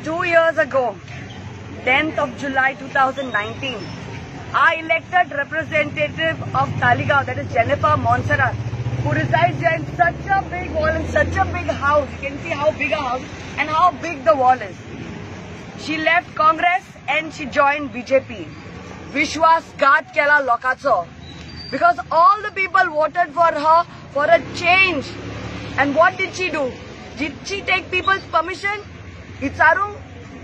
2 years ago, 10th of July 2019, our elected representative of Taleigao, that is Jennifer Monserrate, who resides here in such a big wall, in such a big house. You can see how big a house and how big the wall is. She left Congress and she joined BJP. Vishwasghat kela lokacho. Because all the people voted for her for a change. And what did she do? Did she take people's permission? Icharum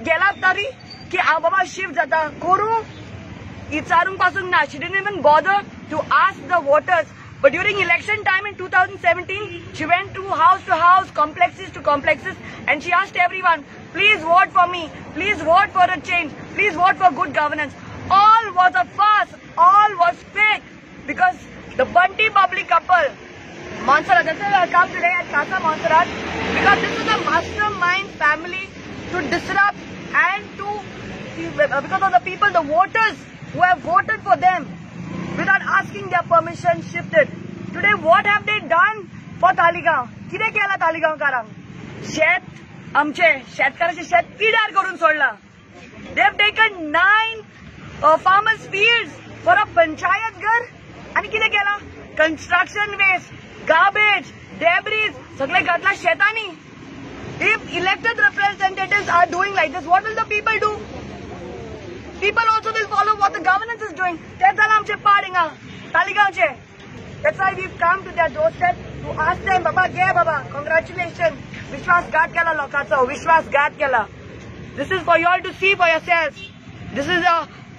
gela tari ki हांव बाबा shift जाता करूं इचारूंक पासून ना. She didn't even bother to ask the voters. But during election time in 2017, she went to house, complexes to complexes, and she asked everyone, please vote for me, please vote for a change, please vote for good governance. All was a farce, all was fake, because the Bunty Babli couple, Monserrate, that's why I come today at Casa Monserrate, because this is a mastermind family to disrupt and to, because of the people, the voters who have voted for them without asking their permission, shifted. Today, what have they done for Taleigao? कितें केलां तालिगांवकारांक? शेत आमचे शेतकाराचे शेत पिड्यार करून सोडलां. They have taken 9 farmers fields for a panchayat घर. आनी कितें केलां? कन्स्ट्रक्शन वेस्ट, गार्बेज, डेब्रीज सगळें घातलां शेतांनी. If elected representatives are doing like this, what will the people do? People also will follow what the governance is doing. तेच जालां आमचे पाड हिंगा तालिगांवचे. That's why we've come to their doorstep to ask them, Baba, घे बाबा, congratulations. विश्वासघात केला लोकांचो, विश्वासघात केला. This is for you all to see for yourselves. This is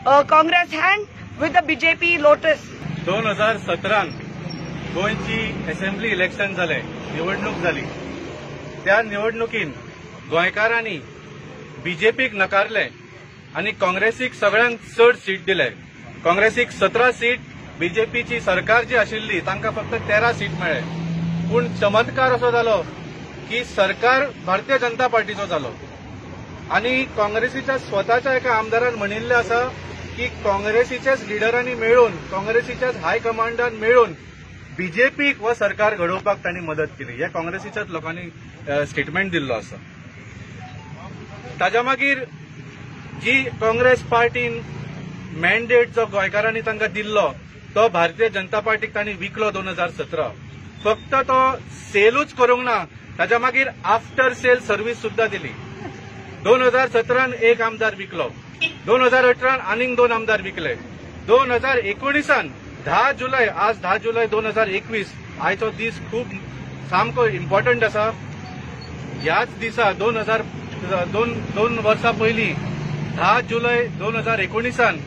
a Congress hand with the BJP lotus. 2017 गोंयची असेंब्ली इलेक्शन जालें, निवडणूक जाली. त्या निवडणुकीन गोंयकारांनी बीजेपीक नकारले आनी काँग्रेसीक सगळ्यांत चड सीट दिले. काँग्रेसीक 17 सीट, बीजेपीची सरकार जी आशिल्ली तांकां फक्त 13 सीट मेळ्ळे. पूण चमत्कार असो जालो की सरकार भारतीय जनता पार्टीचो जालो आनी काँग्रेसीच्या स्वताच्या एका आमदारान म्हणिल्लें आसा की काँग्रेसीच्याच लिडरांनी मेळून, काँग्रेसीच्याच हायकमांडान मेळून बीजेपीक हो सरकार घडोवपाक तांणी मदत केली. हे काँग्रेसीच्याच लोकांनी स्टेटमेंट दिल्लो आसा. ताच्या मागीर जी काँग्रेस पार्टीन मॅन्डेट जो गोंयकारांनी तांकां दिल्लो तो भारतीय जनता पार्टीक तांणी विकलो 2017. फक्त तो सेलूच करूंक ना, ताच्या मागीर आफ्टर सेल सर्वीस सुद्दां दिली. 2017 एक आमदार विकलो, 2018 आनीक 2 आमदार विकले, 2019 10 जुलय, आज 10 जुलय 2021 आयचो दीस खूब सामको इम्पॉर्टंट आसा. ह्याच दिसा 2 वर्सां पयलीं 10 जुलय 2019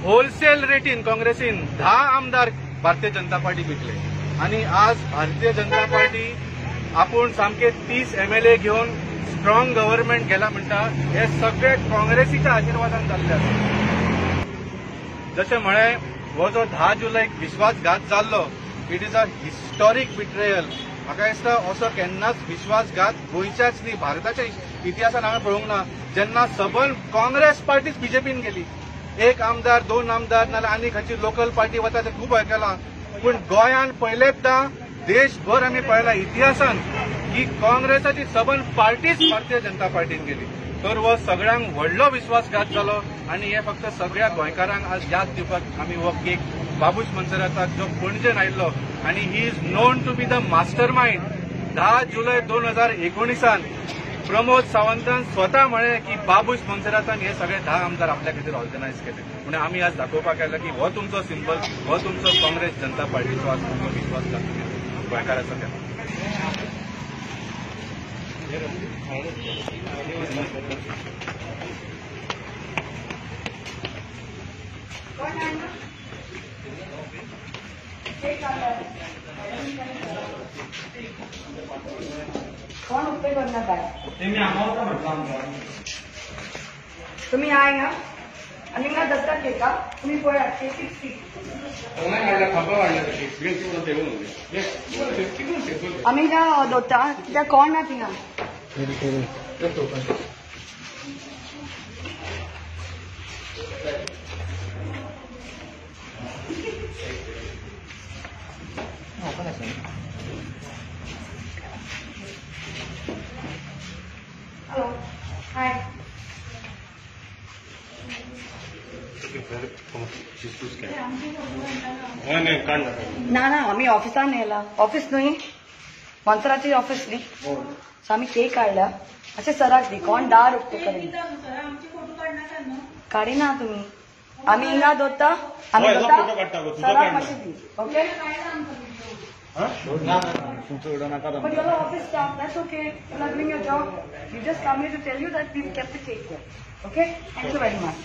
होलसेल रेटीन काँग्रेसीन 10 आमदार भारतीय जनता पार्टीक विकले आनी आज भारतीय जनता पार्टी आपूण सामके 30 MLA घेवन स्ट्रॉंग गव्हर्नमेंट गेला म्हणटा. हे सगळे काँग्रेसीच्या आशिर्वादान जाल्ले आसा. जशें म्हळें, हो जो 10 जुलयक विश्वासघात जाल्लो, it is a historic betrayal. म्हाका दिसता असो केन्नाच विश्वासघात गोंयच्याच न्ही भारताच्या इतिहासान हांवें पळोवंक ना, जेन्ना सबंद काँग्रेस पार्टीच बीजेपीन गेली. एक आमदार, 2 आमदार नाजाल्यार आनी खंयची लोकल पार्टी वता ते खूब आयकलां, पूण गोंयान पयलेंचदा देशभर आमी पळयला इतिहासान की काँग्रेसाची सबंद पार्टीच भारतीय जनता पार्टीन गेली. तर हो सगळ्यांक व्हडलो विश्वासघात जालो आनी हे फक्त सगळ्या गोंयकारांक आज याद दिवपाक आमी हो केक बाबूश मोन्सेराताक जो पणजेन आयिल्लो आनी he is known to be the mastermind. 10 जुलय 2019 प्रमोद सावंतान स्वता म्हळें की बाबूश मोन्सेरातान हे सगळे 10 आमदार आपल्या खातीर ऑर्गनायज केले. म्हणून आमी आज दाखोवपाक आयला की हो तुमचो सिंबल, हो तुमचो काँग्रेस जनता पार्टीचो आज तुमचो विश्वासघात गोंयकाराचो केला. कोण उपयोग करणार काय? तुम्ही आहे ना आणि ना दत्ता केका तुम्ही पळया K60. आम्ही ना दत्ता कित्याक कोण ना थिंगा. Hello. Hi. ना ना आम्ही ऑफिसान येयला. ऑफिस न्हय, मोन्सेरातची ऑफिस न्ही. सो आमी केक हाडल्या. अशें सराक दी, कोण दार उक्ते करीना. काडिना तुमी, आमी हिंगा दवरता, आमी दवरता सराक मातशें दी. Okay. But you're office staff, that's okay. You're doing your job. We just come here to tell you that we've kept the cake here. Okay? Thank you very much.